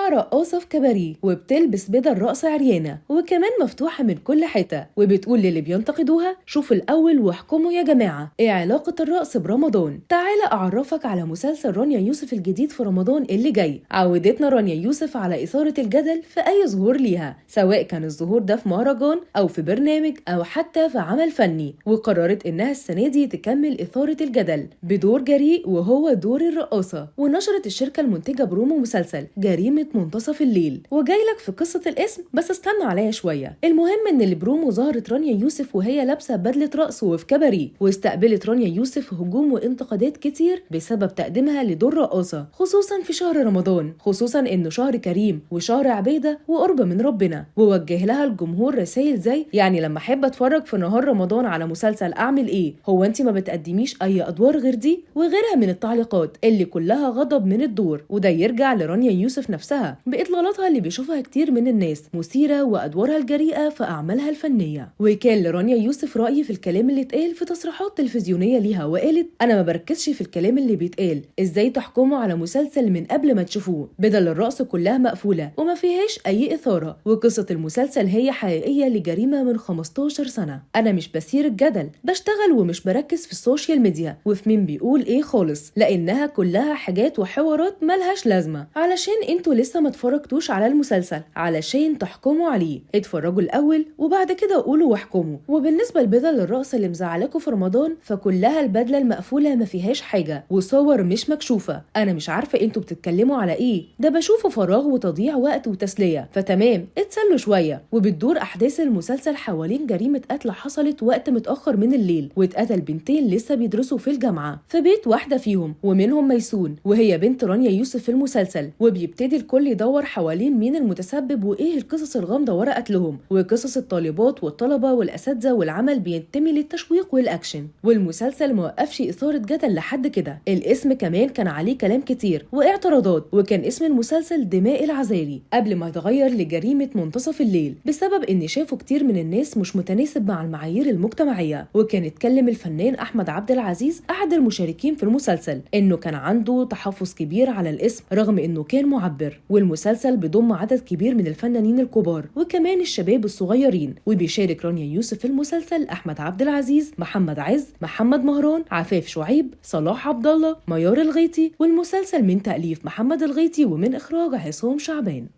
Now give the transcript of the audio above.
طالعة رقاصة في كباريه وبتلبس بدل رقص عريانة وكمان مفتوحة من كل حتة، وبتقول للي بينتقدوها شوفوا الأول واحكموا يا جماعة، ايه علاقة الرقص برمضان؟ تعالى أعرفك على مسلسل رانيا يوسف الجديد في رمضان اللي جاي. عودتنا رانيا يوسف على إثارة الجدل في أي ظهور ليها، سواء كان الظهور ده في مهرجان أو في برنامج أو حتى في عمل فني، وقررت إنها السنة دي تكمل إثارة الجدل بدور جريء وهو دور الرقاصة. ونشرت الشركة المنتجة برومو مسلسل جريمة منتصف الليل، وجايلك في قصة الاسم بس استنى عليا شوية. المهم إن البرومو ظهرت رانيا يوسف وهي لابسة بدلة رقص وفي كباريه، واستقبلت رانيا يوسف هجوم وانتقادات كتير بسبب تقديمها لدور رقاصة، خصوصا في شهر رمضان، خصوصا إنه شهر كريم وشهر عبادة وقرب من ربنا. ووجه لها الجمهور رسائل زي يعني لما احب اتفرج في نهار رمضان على مسلسل اعمل ايه؟ هو انت ما بتقدميش اي ادوار غير دي؟ وغيرها من التعليقات اللي كلها غضب من الدور. وده يرجع لرانيا يوسف نفسها باطلالاتها اللي بيشوفها كتير من الناس مثيرة وادوارها الجريئة في اعمالها الفنية. وكان لرانيا يوسف رأي في الكلام اللي اتقال في تصريحات تلفزيونية ليها، وقالت انا ما بركزش في الكلام اللي بيتقال، ازاي تحكموا على مسلسل من قبل ما تشوفوه؟ بدل الرقص كلها مقفولة وما فيهاش اي اثارة، وقصة المسلسل هي حقيقية لجريمة من 15 سنة. انا مش بثير الجدل، بشتغل ومش بركز في ال social media وفي مين بيقول ايه خالص، لانها كلها حاجات وحوارات ملهاش لازمة، علشان انتوا لسه ما اتفرجتوش على المسلسل علشان تحكموا عليه. اتفرجوا الاول وبعد كده قولوا واحكموا. وبالنسبة لبدل الرقص اللي مزعلاكوا في رمضان فكلها البدلة المقفولة ما فيهاش حاجة وصور مش مكشوفة. انا مش عارفة انتوا بتتكلموا على ايه، ده بشوفه فراغ وتضييع وقت وتسلية، فتمام اتسلوا شوية. وبتدور احداث المسلسل حوالين جريمة قتل حصلت وقت متأخر من الليل، واتقتل بنتين لسه بيدرسوا في الجامعة في بيت واحدة فيهم، ومنهم ميسون وهي بنت رانيا يوسف في المسلسل. وبيبتدي الكل يدور حوالين مين المتسبب وايه القصص الغامضة ورا قتلهم، وقصص الطالبات والطلبة والأساتذة، والعمل بينتمي للتشويق والأكشن. والمسلسل موقفش إثارة جدل لحد كده، الاسم كمان كان عليه كلام كتير واعتراضات، وكان اسم المسلسل دماء العزاري قبل ما يتغير لجريمة منتصف الليل بسبب ان شافوا كتير من الناس مش متناسب مع المعايير المجتمعية. وكان اتكلم الفنان أحمد عبد العزيز أحد المشاركين في المسلسل انه كان عنده تحفظ كبير على الاسم رغم انه كان معبر. والمسلسل بيضم عدد كبير من الفنانين الكبار وكمان الشباب الصغيرين، وبيشارك رانيا يوسف في المسلسل أحمد عبد العزيز، محمد عز، محمد مهران، عفاف شعيب، صلاح عبد الله، ميار الغيطي. والمسلسل من تأليف محمد الغيطي ومن إخراج عصام شعبان.